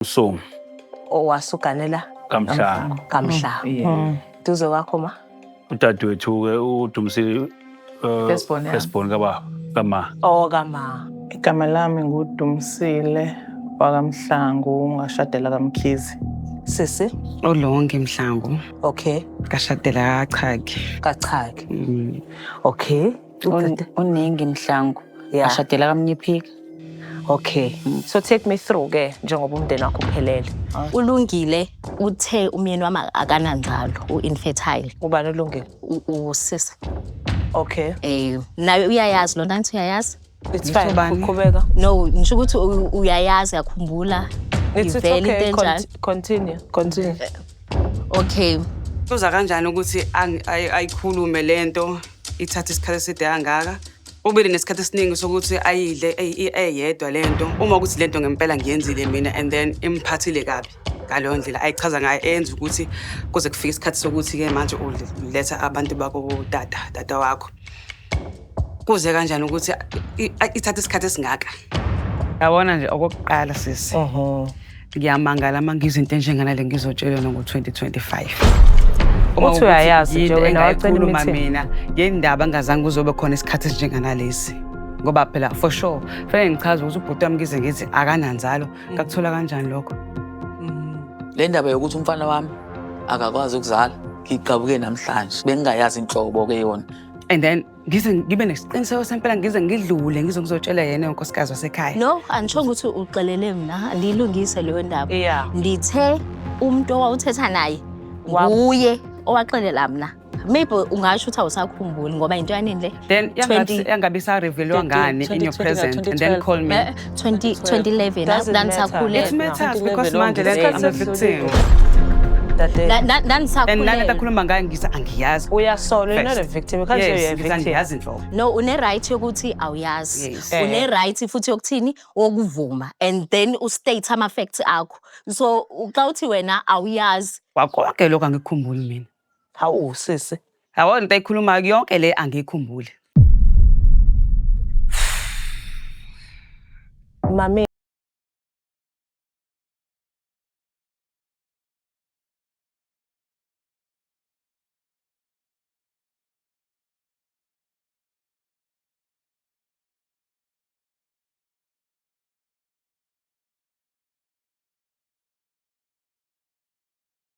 Msomi. Owasuganela Kamhlanga. Kamhlanga. Duze kwakho ma? Udadewethu-ke uDumisile Firstborn yami. firstborn kababa kama. Oh kama. Igama lami nguDumsile wakaMhlangu ngashadela kaMkhize. Sisi? Olonke Mhlangu Okay. kashadela kaChaki. Kachaki. Okay. Udade. Uningi Mhlangu ashadela kaMnyiphika. Okay. So take me through ke njengoba umndeni wakho uphelele. Ulungile uthe umyeni wami akananzalo, u-infertile. Ubani ulungile? Usisi. Okay. Naye uyayazi loo nto, angithi uyayazi? It's fine. Ubani? Uqhubeka. No, ngisho ukuthi uyayazi, uyakhumbula. It's Ivele into okay. enjalo. Continue. Continue. Okay. Kuza kanjani ukuthi ayikhulume lento ithathe isikhathi eside kangaka? Ubile nesikhathi esiningi sokuthi ayidle eyedwa lento. Uma ukuthi lento ngempela ngiyenzile mina and then imphathile kabi ngaleyo ndlela ayichaza ngayo eyenza ukuthi kuze kufike isikhathi sokuthi-ke manje uletha abantu bakotata, tata wakho. Kuze kanjani ukuthi ithathe isikhathi esingaka? Yabona nje okokuqala sisi. Ngiyamangala uma ngizwa into enjenganale ngizotshelwa ngo-2025. Uma Uthi ukuthi uyayazi nje yinto wena wacela engayikhuluma i-meeting. mina yendaba engazange kuzobe khona isikhathi esinjenganalesi. Ngoba phela for sure fanele ngichaze ukuthi ubhuti wami ngize ngithi akananzalo. Ngakuthola kanjani lokho? Le ndaba yokuthi umfana wami akakwazi ukuzala ngiqabuke namhlanje bengingayazi inhlobo ke yona. And then ngize ngibe nesiqiniseko sempela ngize ngidlule ngize ngizotshela yena unkosikazi wasekhaya. No, andishongo ukuthi uxelele mna, ndiyilungise leyo ndaba. Ndithe umuntu owawuthetha naye nguye owaxelela mna. Maybe ungasho ukuthi awusakhumbuli ngoba into yanini le? Then 20 yangabi sa-reveal-wa ngani in your 2020, present and then call me. 2011 Doesn't matter. ndandisakhulelwe. It matters because manje le I'm a victim. Dade. And nale nto Ndandisakhulelwe. akhuluma ngayo ngithi angiyazi. Uyasola, you're not a First. victim. You can't say Yes, you're a ngithi victim. angiyazi nhlobo. No, une-right yokuthi awuyazi. Yes. Une-right futhi yokuthini? Wokuvuma and then ustate ama-facts akho. So xa uthi wena awuyazi. Kwakonke lokho angikukhumbuli mina. Hawu sisi. Yabona into ayikhulumayo yonke le angiyikhumbuli. Mami.